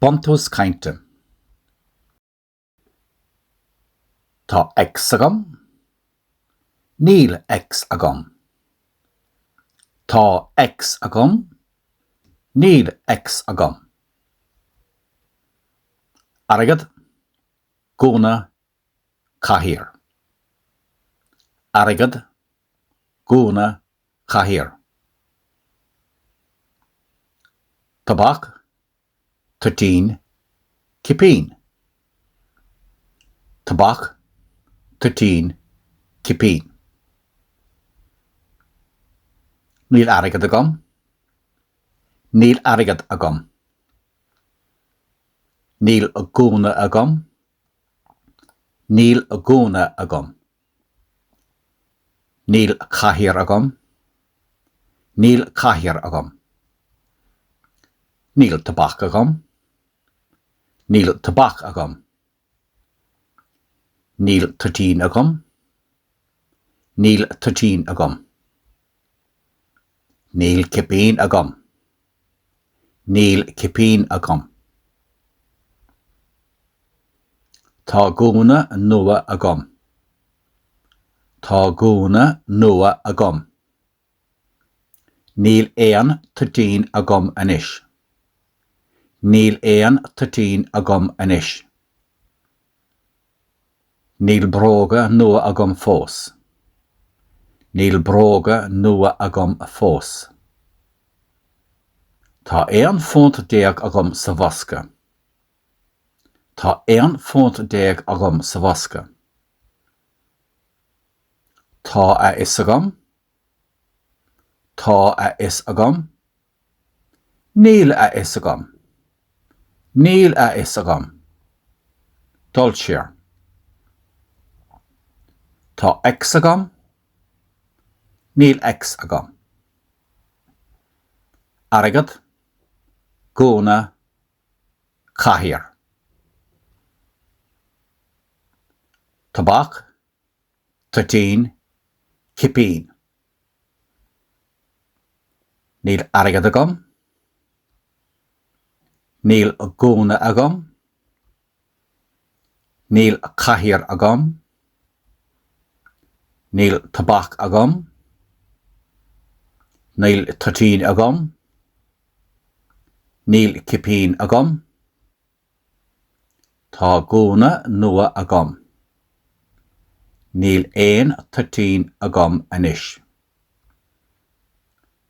Buntús cainte. Tá X agam. Níl X agam. Tá X agam. Níl X agam. Airgead, gúna, cathaoir. Airgead, gúna, cathaoir. Tobac, toitín, cipín. Tobac, toitín, cipín. Níl airgead agam. Níl airgead agam. Níl gúna agam. Níl gúna agam. Níl cathaoir agam. Níl cathaoir agam. Níl tobac agam. Níl tobac agam. Níl toitín agam. Níl toitín agam. Níl cipín agam. Níl cipín agam. Tá gúna nua agam. Tá gúna nua agam. Níl aon toitín agam anois. Níl aon toitín agam anois. Níl bróga nua agam fós. Níl bróga nua agam fós. Tá £11 agam sa bhosca. Tá £11 agam sa bhosca. Tá a fhios agam. Tá a fhios agam. Níl a fhios agam. Níl a fhios agam. Dul siar. Tá X agam. Níl X agam. Airgead. Gúna. Cathaoir. Tobac. Toitín. Cipín. Níl airgead agam. Níl gúna agam. Níl cathaoir agam. Níl tobac agam. Níl toitín agam. Níl cipín agam. Tá gúna nua agam. Níl aon toitín agam anois.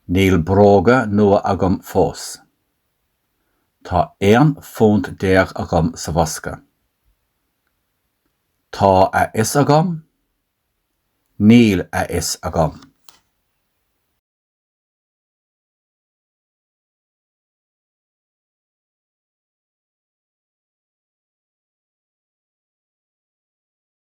Níl bróga nua agam fós. Tá £11 agam sa bhosca. Tá a fhios agam. Níl a fhios agam.